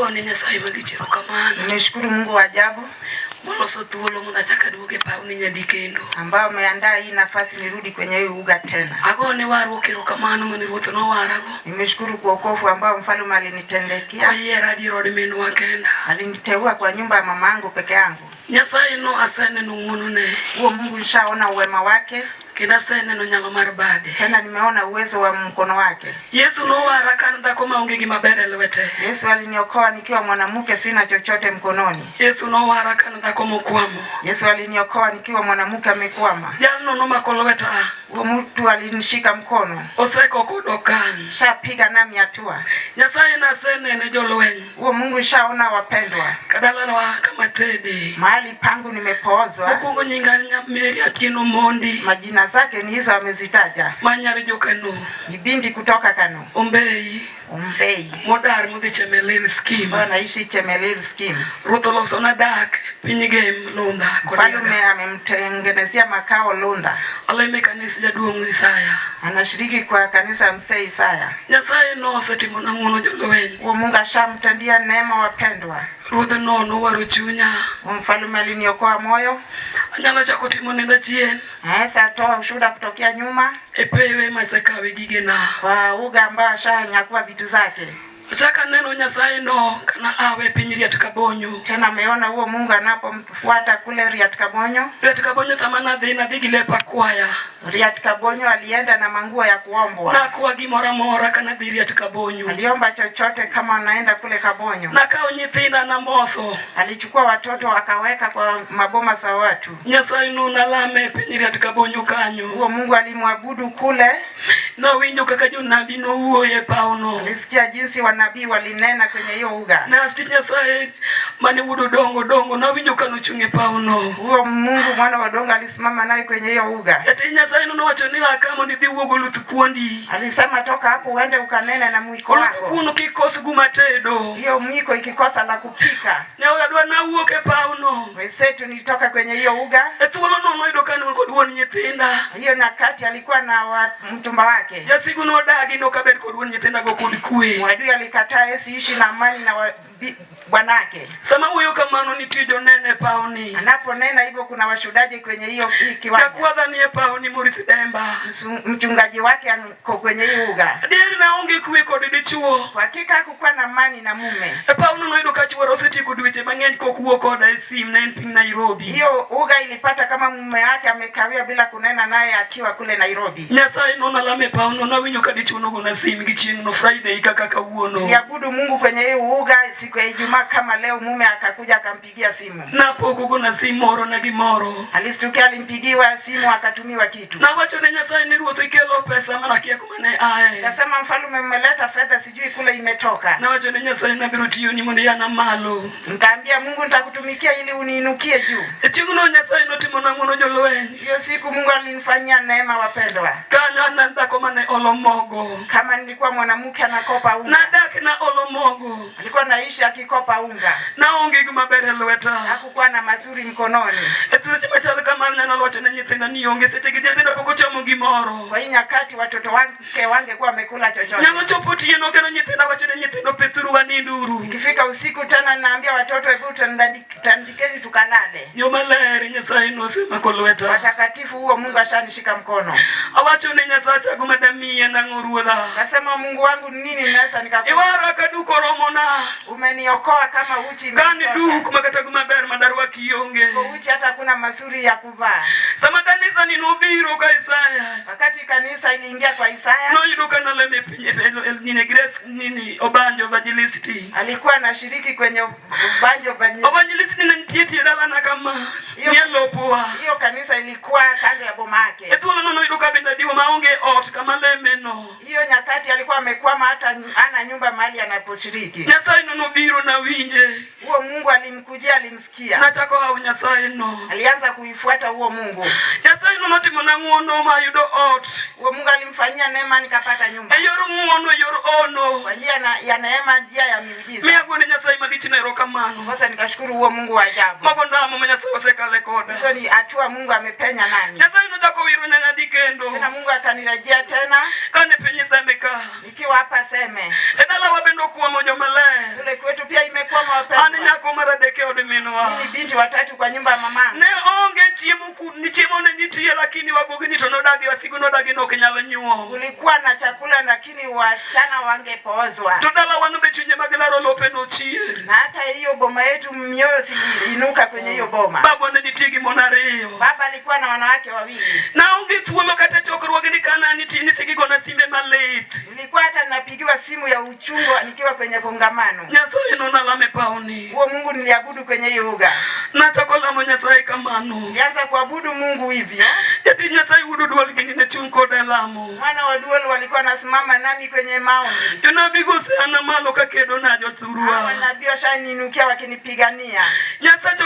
Agone Nyasaye malich erokamano. Nimeshukuru Mungu wa ajabu Moloso thuolo mondo achak aduog e pawni nyadi kendo. ambao ameandaa hii nafasi nirudi kwenye hii uga tena. Agone warruok erokamano mane Ruoth nowarago. Nimeshukuru kwa wokovu ambao mfalme alinitendekia. Oyiera adier od minwa kenda. Aliniteua kwa nyumba ya mama yangu peke yangu. Nyasaye no aseneno ng'wonone Huo Mungu nishaona uwema wake, kendo aseneno nyalo mar bade. tena nimeona uwezo wa mkono wake. Yesu nowara ka an dhako maonge gima ber e lwete. Yesu aliniokoa nikiwa mwanamke sina chochote mkononi. Yesu nowara ka an dhako mokwamo. Yesu aliniokoa nikiwa mwanamke amekwama. Jalno nomako lweta, Huo mtu alinishika mkono, oseko koda okang'. shapiga nami hatua. Nyasaye nasenene jolweny Huo Mungu nishaona wapendwa, kadalawa kama tede. mahali pangu nimepoozwa. Mokwongo nyinga en Nyameri Atieno Mondi Majina zake ni hizo amezitaja, ma nyar Jokano ni binti kutoka Kano Ombei Umbei, modar modhi Chemelil ambayo Scheme. anaishi Chemelil Scheme. Ruoth olosona dak piny Gem Lunda kod Mfalme Yaga. amemtengenezea makao Lunda, Alemo e kanis jaduong' Isaya. anashiriki kwa kanisa ya Mzee Isaya. Nyasaye nosetimona ng'wono jolweny. Huo Mungu ashamtendia neema wapendwa. Ruodh no nowaro chunya. Huo mfalme aliniokoa moyo, Anyalo chako timo nenda chien naweza toa ushuhuda kutokea nyuma e pewe masekawe gigena. kwa uga ambayo ashanyakua vitu zake. Achako aneno Nyasaye no kana awe piny Riat Kabonyo. Tena ameona huo Mungu anapomfuata kule Riat Kabonyo. Riat Kabonyo sama nadhi nadhi gi lep akwaya. Riat Kabonyo alienda na manguo ya kuombwa, Nakwa gimoro amora kana dhi Riat Kabonyo. aliomba chochote kama anaenda kule Kabonyo. Nakawo nyithinda namoso. Alichukua watoto akaweka kwa maboma za watu. Nyasaye no nalame e piny Riat Kabonyo kanyo. Huo Mungu alimwabudu kule. Nawinjo kaka jonabi nowuoyo e pawno. Alisikia jinsi wanabii walinena kwenye hiyo uga. Nasti Nyasaye mane wuod Odongo dongo nawinjo kanochung' e pawno. Huo Mungu mwana wa Odongo alisimama naye kwenye hiyo uga. Jatij Nyasaye no nowacho ni a ka mondo idhi wuo goluth kuondi. Alisema toka hapo uende ukanene na mwiko Oluth wako. kuono kik kos guma tedo. Hiyo mwiko ikikosa la kupika. Ne adwa nawuok e pawno. Wenzetu nilitoka kwenye hiyo uga. E thuolono noyudo ka an kod wuon nyithinda. Hiyo nyakati alikuwa na mchumba wake. Jasigu nodagi nokabed kod wuon nyithindago kod kwe. Mwadui alikataa yeye siishi na amani na bwanake. Sama wuoyo kamano nitie joneno e pawni. Anaponena hivyo kuna washuhudaji kwenye hiyo hii kiwanja. Jakwadha ni e pawni Maurice Demba. Mchungaji wake ako kwenye hii uga. Adier naonge kwe kod dichuo. Kwa hakika hakukuwa na amani na mume. E pawno noyudo ka chuora osetieko dweche mang'eny kok wuo koda e sim ne en piny Nairobi. Hiyo uga ilipata kama mume wake amekawia bila kunena naye akiwa kule Nairobi. Nyasaye nonalame e pawno nawinjo ka dichuo nogona sim gi chieng'no Friday kaka kawuono. Niliabudu Mungu kwenye hiyo uga siku ya Ijumaa kama leo, mume akakuja akampigia simu. Napo kogona sim moro na gimoro. Alistukia, alimpigiwa simu akatumiwa kitu. Nawacho ne Nyasaye ni ruoth ikelo pesa mana kia kuma ne aye. Akasema, mfalme, mmeleta fedha sijui kule imetoka. Nawacho ne Nyasaye nabiro tiyoni mondo iyana malo. Nikaambia Mungu, nitakutumikia ili uniinukie juu. E chieng'no Nyasaye notimona ng'wono jolweny. Hiyo siku Mungu alinifanyia neema, wapendwa. Kanyo an an dhako mane olo mogo. Kama nilikuwa mwanamke anakopa unga, Nadak na olo mogo. alikuwa naishi akikopa unga, Naonge gima ber e lweta. hakukuwa na mazuri mkononi. E seche machal kamano nyalo wacho ne nyithinda ni onge seche gi nyithinda pok ochamo gimoro. Kwa hii nyakati watoto wake wangekuwa wamekula chochote. Nyalo chopo otieno kendo nyithinda wacho ne nyithindo pethuru waninduru. Ikifika usiku tena naambia watoto, hebu tandikeni tukalale. Yo maler Nyasaye nosemako lweta. Watakatifu, huo Mungu ashanishika mkono. Awacho ne Nyasacha gima damiye nang'o ruodha. Kasema Mungu wangu, nini naweza nikakupa? Iwara ka duk oromona. Umeniokoa kama uchi Ka ni imenitosha. duk makata gima ber madarwaki onge. Kwa uchi hata hakuna mazuri ya kuvaa. Sama kanisa ni nobiro ka Isaya. Wakati kanisa iliingia kwa Isaya, Noyudo ka nalemo e piny nini Grace nini Obanjo Evangelisti. alikuwa anashiriki kwenye ubanjo banyo. Evangelisti ne nitie tie dalana kama nie lopwa. Hiyo kanisa ilikuwa kando ya boma E yake. thuolono noyudo ka bende adiwo maonge ot kama lemeno. Hiyo nyakati alikuwa amekwama, hata hana nyumba mahali anaposhiriki. Nyasaye no nobiro nawinje. Huo Mungu alimkujia, alimsikia, Nachako hawo Nyasaye no. alianza kuifuata huo Mungu. Nyasaye no notimona ng'wono mayudo ot. Huo Mungu alimfanyia neema, nikapata nyumba E yor ng'wono, e yor ono. kwa njia ya neema, njia ya miujiza. Mi agone Nyasaye malich na erokamano. Sasa nikashukuru huo Mungu wa ajabu. Mago ndamo ma Nyasaye osekale koda. Hizo ni hatua Mungu amepenya nami. Nyasaye nochako wiro nyanya kendo. Tena Mungu akanirejea tena Kane piny Seme ka. nikiwa hapa Seme. E dalawa bende okwamo joma ler. Kule kwetu pia ime od minwa. Mimi ni binti watatu kwa nyumba ya mamangu. Ne onge chiemo ni chiemo ne nitie lakini wagogi to nodagi wasigu nodagi ne ok nyal nyuom. Kulikuwa na chakula lakini wasichana wangepoozwa. To dala wan be chunje mag laro lope nochier. Na hata hiyo boma yetu mioyo ziliinuka kwenye hiyo boma. Babwa ne nitie gi mon ariyo. Baba alikuwa na wanawake wawili. Naonge thuolo kata chokruoge ni kana nitie ni sigigona simbe malit. Nilikuwa hata napigiwa simu ya uchungu nikiwa kwenye kongamano. Nyasaye nonalame pawni. Huo Mungu niliabudu kwenye hiyo uga. Nachako lamo Nyasaye kamano. Nilianza kuabudu Mungu hivyo. Jatich Nyasaye wuod Oduol gini ne chung' koda e lamo. Mwana wa Duol walikuwa nasimama nami kwenye maombi. Jonabi go oseana malo kakedo na jothurwa. Hawa nabii washaniinukia wakinipigania. Nyasacha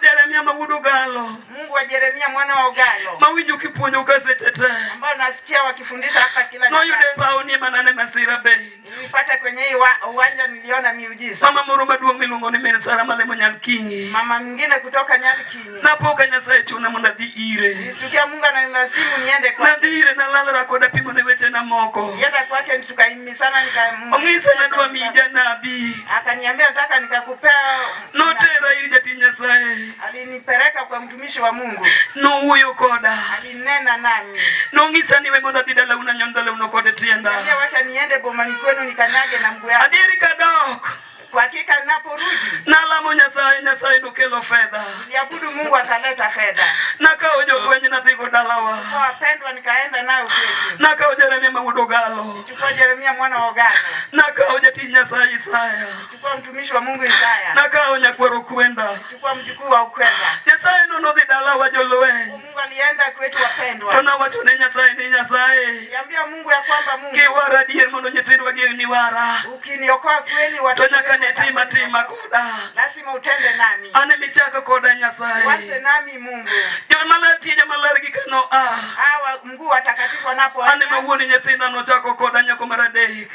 Jeremia ma wuod Ogalo. Mungu wa Jeremia mwana wa Ogalo Mawinjo kipuonjo ka seche te. ambao nasikia wakifundisha hapa kila Noyude nyakati. pawni manane masira be. Nilipata kwenye hii uwanja, niliona miujiza. Mama moro maduong' miluongo ni Min Sara Malemo Nyalkinyi. Mama mwingine kutoka Nyalkinyi, Napo ka Nyasaye chuna mondo adhi ire. nilistukia Mungu ananilasimu niende kwake. Nadhi ire nalalora kode apimo ne wechena moko. Nienda kwake tukahimizana, Ong'isa nadwa miyi nika janabi. akaniambia nataka nikakupea. Notera ir jatich Nyasaye. Alinipeleka kwa mtumishi wa Mungu, Nowuoyo koda. alinena nami, Nong'isa ni we mondo adhi dalau nanyon dalauno kod tienda. niambia wacha niende bomani kwenu nikanyage na mguu yangu. Adieri kadok. Kwa hakika ninaporudi Nalamo Nyasaye, Nyasaye nokelo fedha. niliabudu Mungu akaleta fedha. Nakawo jolweny nadhigo dalawa. Kwa wapendwa, nikaenda nayo kwetu. Nakawo Jeremia ma wuod Ogalo. Chukua Jeremia mwana wa Ogalo, Nakawo jatich Nyasaye Isaya. chukua mtumishi wa Mungu Isaya, Nakawo nyakwar Okwenda. chukua mjukuu wa Ukwenda. Nyasaye no nodhi dalawa jolweny. Mungu alienda kwetu To wapendwa, nawacho ne Nyasaye ni Nyasaye. niambia Mungu ya kwamba Mungu Kiwara adier mondo nyithindwa gi niwara. ukiniokoa kweli, To watoto nyaka ne wetu tim atima koda. lazima utende nami, An emichako koda uanze Nyasaye. nami Mungu. Joma tie joma ler gi kano a. Hawa mguu watakatifu An wanapoenda, ema wuon nyithinda nochako koda nyako mar adek.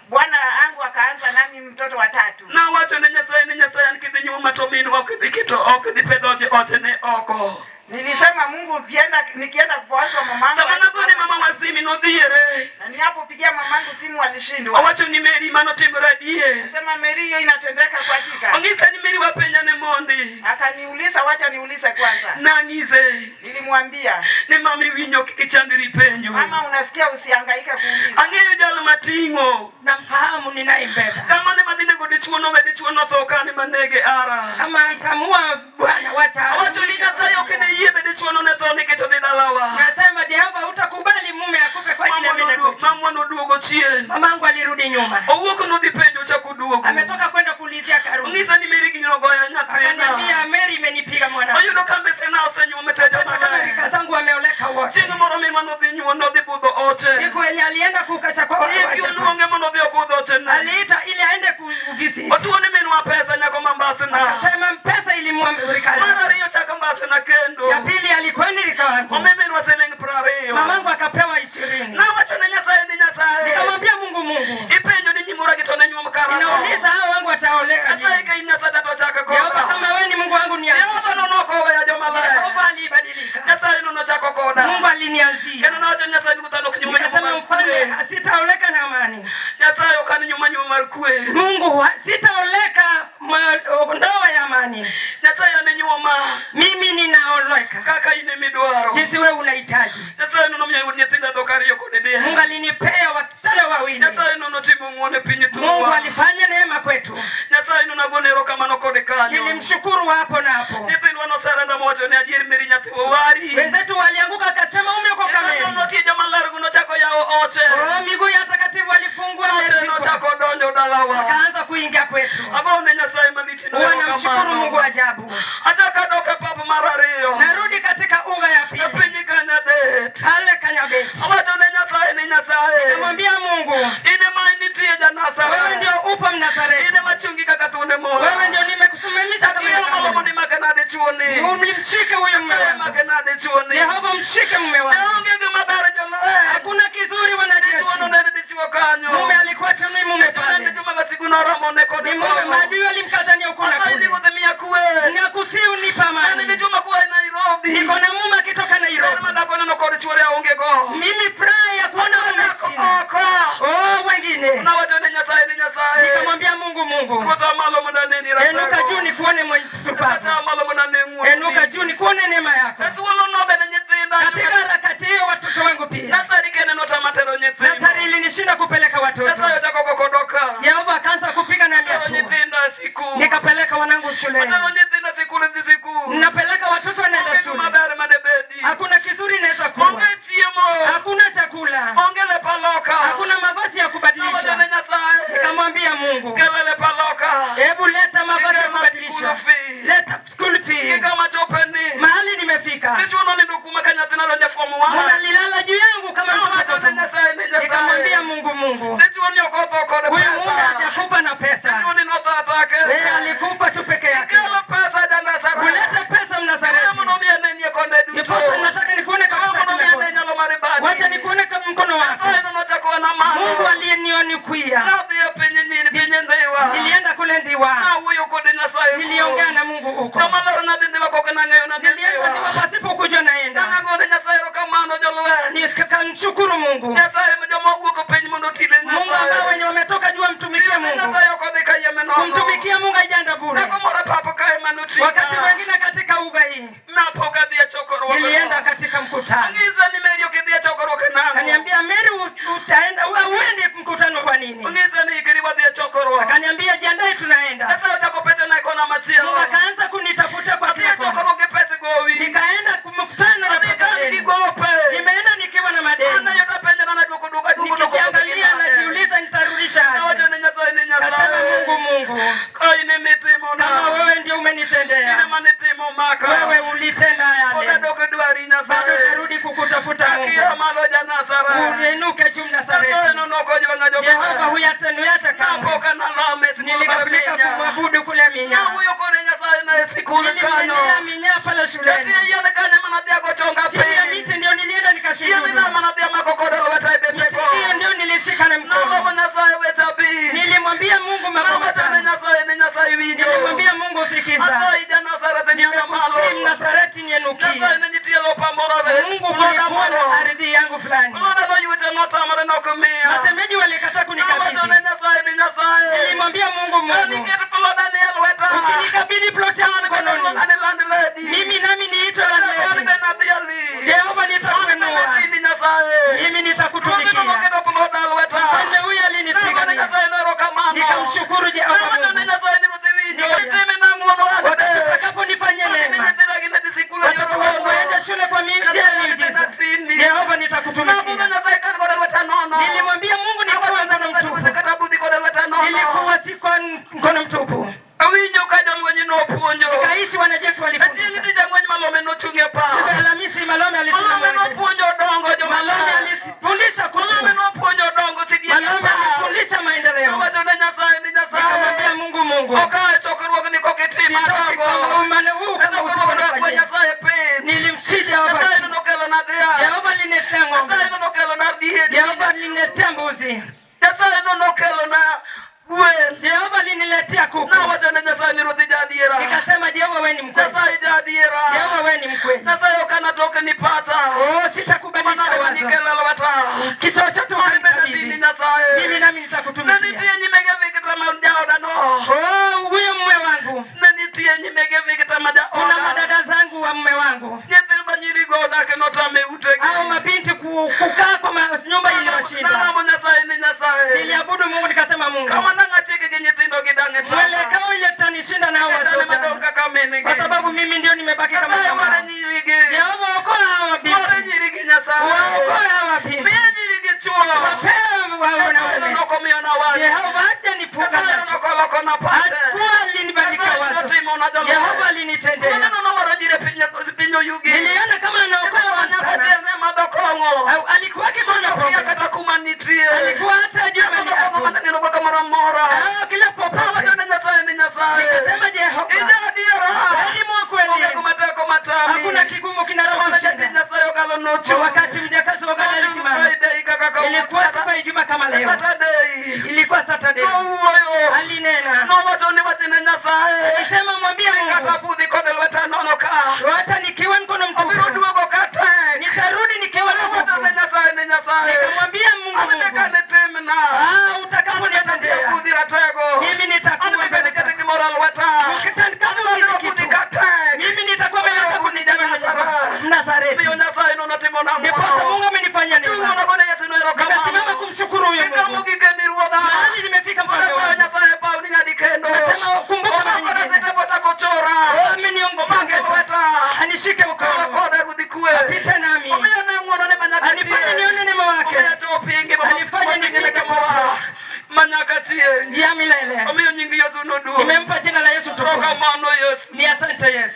Bwana angu akaanza nami mtoto wa tatu. Nawacho ne Nyasaye ni Nyasaye an kidhi nyuoma to minwa ok idhi keto ok idhi pedho oche ne oko. Nilisema Mungu, ukienda nikienda kupoaswa mamangu, Sama nagone mama wasimi nodhiere. na ninapopigia mamangu simu alishindwa. Owacho ni Meri mano timore adier. Sema Meri, hiyo inatendeka kwa hakika. Ong'isa ni Meri wapenja ne mondi. Akaniuliza, wacha niulize kwanza. Nang'ise Nilimwambia ni mami winjo kik ichandri penjo. mama, unasikia, usihangaike kuuliza. Ang'eyo jal mating'o. Namfahamu ninayembeba. Kamano ema dhi nego dichuo nowe dichuo notho kane manege ara. Kama atamua Bwana wacha. Awacho ni Nyasaye ok ne yie be dichuo no ne tho nikech odhi dalawa. Nasema Jehova, hutakubali mume akufe kwa ajili ya mimi na kwetu. Mamwa noduogo chien. Mamangu alirudi nyuma, Owuok nodhi penjo ochako oduogo. ametoka kwenda kuulizia karudi, Ong'isa ni Meri gino ogoya nyathina. akaniambia Mary imenipiga mwana. Oyudo ka mbesena osenyuome te Hata kama joma rika zangu wameoleka wote. Chieng' moro minwa nodhi nyuo nodhi budho oche. Siku yenye alienda kukasha kwa Eki oluonge mondo odhi obudh ochene. aliita ili aende kuvisit, Otuone minwa pesa nyako ma mbasna. akasema pesa ilimwamrika. Mar ariyo chako mbasna kendo. Ya pili alikwenda rika wangu, Omi minwa siling 20. mamangu akapewa 20. Nawacho ne Nyasaye ni Nyasaye. Nikamwambia Mungu, Mungu Ipenjo ni nyimura gi to ne nyuom karang'o. inauliza hao wangu wataoleka Nyasaye lini? ka in Nyasacha to chak Yehova, koda. kama wewe ni Mungu wangu Jehova nianzishe. nono koweya joma ler. Yehova alibadilika, Nyasaye nonochako koda. Mungu alinianzia. Kendo nawacho ni Nyasaye ni kuthano ok nyume nyuma Nikasema mar mfalme, kwe. sitaoleka na amani. Nyasaye ok an nyuma nyuma mar kwe. Mungu, sitaoleka ndoa ya amani. Nyasaye an nyuoma Mimi ninaoleka kaka in emidwaro. jinsi wewe unahitaji. Nyasaye nonomiyo nyithindo dhok ariyo kod diel. Mungu alinipea wasichana wawili. Nyasaye nonotimo ng'wono e piny Mungu thurwa. alifanya neema kwetu, Nyasaye nonagone erokamano kode kanyo. nilimshukuru hapo na hapo. Nyithindwa nosarenda mowacho ni adier Meri nyathiwa wari. Wenzetu walianguka, akasema umeokoka Nyasaye Meri. nonotie joma ler nochako yawo oche. Oh, miguu ya takatifu alifungua Oche Meri, nochako donjo dalawa. akaanza kuingia kwetu. Agone Nyasaye malich Huwa namshukuru Mungu ajabu. Achako adok e pap mar ariyo. Narudi katika uga ya E pili piny Kanyadet. pale Kanyabeti, Awacho ne Nyasaye ni Nyasaye. namwambia Mungu, In ema nitie wewe ja-Nazareth. ndio upo Mnazareti, In ema chungi kaka thunde mola. wewe ndio nimekusimamisha kama Iyo malomo Yerusalemu. ni make nade chuoni. Umlimshike huyo mume Nyasaye wangu, make nade chuoni. Yehova, mshike mume Ne wangu. onge gima ber joloe. Hakuna kizuri wanajeshi. Dichuo noneno dichuo kanyo. Mume alikuwa tu ni mume Dichuo ne pale, dichuo ma wasigu noromo ne kod ni mume. kong'o. Maadui walimkazania huko na Nyasaye kule, ndigo dhi miya kwe. nakusihi unipe An amani. dichuo ma kuwa e Nairobi. Niko na mume akitoka Ber Nairobi, ma dhako neno kod chuore aonge go. mimi furaha ya kuona mume Dhako sina. oko. Oh, wengine Nawacho ne Nyasaye ni Nyasaye. Nyasaye. Nikamwambia Mungu, Mungu, Ruodha malo mondo aneni ratego. enuka juu nikuone mwenye Nyasacha tupavu, malo mondo ane ng'wononi. enuka juu nikuone neema yako. E thuolo no bende nyithinda Katika harakati hiyo watoto wangu pia, Nasari kende notama tero nyithindo. Nasari ilinishinda kupeleka watoto. Nyasaye ochako go kodoka. Yehova akaanza kupiga na Atero hatua, nyithindo e sikul. nikapeleka wanangu shuleni, Atero nyithindo e sikul dhi sikul. napeleka watoto wanaenda Onge shule, gima ber madebedi. hakuna kizuri inaweza kuwa, Onge chiemo. hakuna chakula, Onge lep aloka. hakuna mavazi ya Nawacho ne kubadilisha. Nyasaye. Nikamwambia Mungu, Kel lep aloka. hebu leta mavazi ya Gikema kubadilisha, school fee. leta school fee. Gikama chopeni. Mahali nimefika, Dichuo nonindo kuma ka nyathina donjo e form one. unalilala juu yangu kama Nawacho mtoto. ne Nyasaye ni Nyasaye. Nikamwambia Mungu, Mungu, Dichuo ni ok otho kod huyu mume pesa. hajakupa na pesa, Dichuo ni notho athoa kende. yeye alikupa tu peke yake. Kelo pesa ja Nazareth. Kuleta pesa Mnazareti, Wewe mondo mi anenie konde duto. ndiposa nataka nikuone Wewe kabisa mondo mi kila ane kona. nyalo mar ibadi. Wacha nikuone kama mkono wako. Nyasaye nonochako na malo. Mungu aliyenionikwia, Nadhi e piny nini, piny Ndhiwa. nilienda kule Ndhiwa, Nawuoyo kod Nyasaye kuno. niliongea na Mungu huko, Kama ler nadhi Ndhiwa kok nang'eyo nadhi nilienda Ndhiwa. Ndhiwa pasipo kujua naenda, Nang'agone Nyasaye erokamano jolweny. nikamshukuru Mungu, Nyasaye joma owuok piny mondo otine Mungu ambao Nyasaye. wenye wametoka juu wamtumikie Mungu. Nyasaye ok odhi kayiem nono. Kumtumikia Mungu haijaenda bure. Dhako moro e pap kae manoting'a. Wakati mwingine katika uga hii Napok adhi e chokruok. nilienda katika mkutano, Ng'isa ni Mary ok idhi e chokruok nang'o? kaniambia Mary, utaenda uendi mkutano kwa nini? Ng'isa ni ikri wadhi e chokruok. Akaniambia jiandae, tunaenda. Nyasaye ochako pechona e kona machielo. Mungu akaanza kunitafuta kwa Adhi e kila kona. chokruok gi pes gowi. Nikaenda mkutano na Adhi pesa kan gi deni. gope. Nimeenda nikiwa na An madeni, ayudo penjo na duoko duoko aduoko duoko. nikijiangalia najiuliza nitarudisha aje. Nawacho ne Nyasaye ni Kasema Nyasaye. Mungu, Mungu, Ka in ema itimona. kama wewe ndio In umenitendea, ema nitimo maka. wewe ulitenda Pod yale, adok dwari bado Nyasaye. narudi kukutafuta Mungu. Akia malo ja Nazareth. Uinuke juu Nyasaye Mnazareti. nonokojwang'a Yehova jomaber. huyatanuacha kamwe. Napok analame e sikul mar Nilikafika Minya. kumwabudu kule Minya, Nawuoyo kode Nyasaye na e sikul kanyo. nilimwendea Minya pale shuleni, Nitie yien kanyo manadhi ago chonga chini ya piny. miti ndio nilienda Yien nikashuhudu, no manadhi amako kodo lweta e miti bepego. hiyo ndio nilishika na Nalamo mkono. Nyasaye weche abich. Nilimwambia Mungu mambo Nawacho ne matano, Nyasaye ni Nyasaye winjo. nilimwambia Mungu sikiza, Asayi ja Nazareth ni malo. nimekusii Mnazareti nienukie. Nyasaye ne nitie lopa moro Mungu, kulikuwa na ardhi yangu fulani, Loda noyueche notamore nok miya. masemeji walikataa Nawacho kunikabidhi. ne Nyasaye ni Nyasaye. Nilimwambia Mungu, Ka Mungu, niket ploda ni e lweta. ukinikabidhi ploti yangu An bende mkononi, luonga ni landlady. mimi nami niitwe An landlady. bende adhi ali. Jehova, An bende nitakuinua, atini Nyasaye. mimi Ruodhino nitakutumikia. noketo ploda e lweta. Mfalme huyu Nagone alinipigania, Nyasaye no erokamano. nikamshukuru Jehova Nawacho ne Mungu. Nyasaye ni ruoth iwinjo. Nika- Itime nang'uono an Wakati be. utakaponifanyia An bende neema, nyithinda gi ne dhi sikul e yor watoto wangu ng'uono. waende shule kwa njia ya miujiza. Jehova, Nabudho nitakutumikia. Nyasaye kan koda lweta nono. Nilimwambia Mungu nilikuwa mkono mtupu, Kata budhi koda lweta nono. nilikuwa siko mkono mtupu. Awinjo ka jolweny nopuonjo. Kaishi wanajeshi Achieng' walifundisha. tich ang'wen Malome nochung' e pap. Siku ya Alhamisi Malome alisimama Malome mbele. nopuonjo dongo Malome jomaler. alifundisha Malome kukua. nopuonjo dongo sidiegi e Malome pap. alifundisha maendeleo. Nowacho ne Nyasaye ni Nikamwambia Nyasaye. Mungu, Mungu, Okaw e chokruogni kok itim sitoki adogo. kwa umane huu E kama chokruogno akwa usiponifanyia. Nyasaye piny. Nilimshida Jehova. Nyasaye nokelona dhiang'. Jehova aliniletea ng'ombe. Nyasaye nokelona diek. Jehova aliniletea mbuzi. Nyasaye nokelona gwen. Jehova aliniletea kuku. Nawacho ne Nyasaye ni ruodh jaadiera. Nikasema Jehova, wewe ni mkweli. Nyasaye jaadiera. Jehova, wewe ni mkweli. Nyasaye ok anatok ni pacha. Oh, sitakubadilisha Mana wazo. nikelo lweta. Kichochote An bende ukanikabidhi, atini Nyasaye. mimi nami Ne nitakutumikia. nitie nyimege Victor ma jaoda no. Oh, huyo mume wangu, Ne nitie nyimege Victor ma kuna jaoda. madada zangu wa mume wangu Nyithindo nyirigo odak notame utegi. au mabinti kukaa kwa nyumba iliwashinda. Nalamo Nyasaye ni Nyasaye. Niliabudu Mungu nikasema, Mungu, Kama nang' achiki gi nyithindo gidang' e tama. mwelekeo ile tanishinda na hao Nyasaye madong' wasichana, kaka min-gi. kwa sababu mimi ndio nimebaki kama Nyasaye ware mama. nyirigi. Jehova, okoa hawa Ware binti, nyirigi Nyasaye. waokoe hawa binti, Miye nyirigi chuo. wapewe Nyasaye wanaume. nokomiyo wach. Jehova hajanifunga Nyasaye macho, nokolokona pache. hakuwa alinibadilika Nyasaye wazo. notimona jolweny. Jehova alinitendea, Noneno nowaro jire piny oyugi. niliona kama anaokoa Nyako wasichana. achiel ne madho kong'o. Au, alikuwa akikunywa Okia pombe, kata kuma nitie. alikuwa hata hajui mahali Madho kong'o hapo. maneno kamoro amora. Ah, kila popote Nawacho ne Nyasaye ni Nyasaye. nikasema, Jehova, Ija adiera. wewe ni mkweli, Onge gima teko matami. hakuna kigumu Mana jatich kinachokushinda. Nyasaye Ogalo nochung'. Wakati mjakazi wa Ogalo Nochung' alisimama, Friday kaka kawuono. ilikuwa siku ya Ijumaa kama leo, Saturday. ilikuwa Saturday. Nowuoyo. Alinena, Nowacho ni wachne Nyasaye. alisema mwambie Kata Mungu, budhi kod lweta nono ka. hata nikiwa mkono Obiro mtupu duogo ka tek. nitarudi nikiwa na Nowacho nguvu. ne Nyasaye ni Nyasaye. Nikamwambia Mungu, An be Mungu, kane timna. ah, utaka Utakaponitendea, Kudhi ratego. mimi nitakuwa An mbele bende zako. kete gimoro e lweta. Ukitenda An bende kama kudhi kitu, katek. mimi nitakuwa mbele zako Omiyo Mnazareti. Miyo Nyasaye no notimo na Ndiposa Mungu amenifanya Chung' neema. mondo agone Yesu no erokamano. Nimesimama kumshukuru huyo Kikamu Mungu. gikeni Ruodha. Mahali nimefika mfalme Nyasaye wangu. Nyasaye paw ni nyadi kendo. Nimesema kumbuka mara Omako nyingine. sete pochako chora. Oh, ameniongeza. Omake lweta. Anishike Kora mkono. koda rudhi kwe. Apite nami. Omiyo ne ng'wono ne manyaka Anifanye chieng'. nione neema wake. Omiyo achopi e ngima Anifanye masingine nifike kamoa. Manyaka chieng'. Ya milele. Omiyo nying Yesu noduong'. Nimempa jina la Yesu tukufu. Erokamano Yesu. Ni asante Yesu.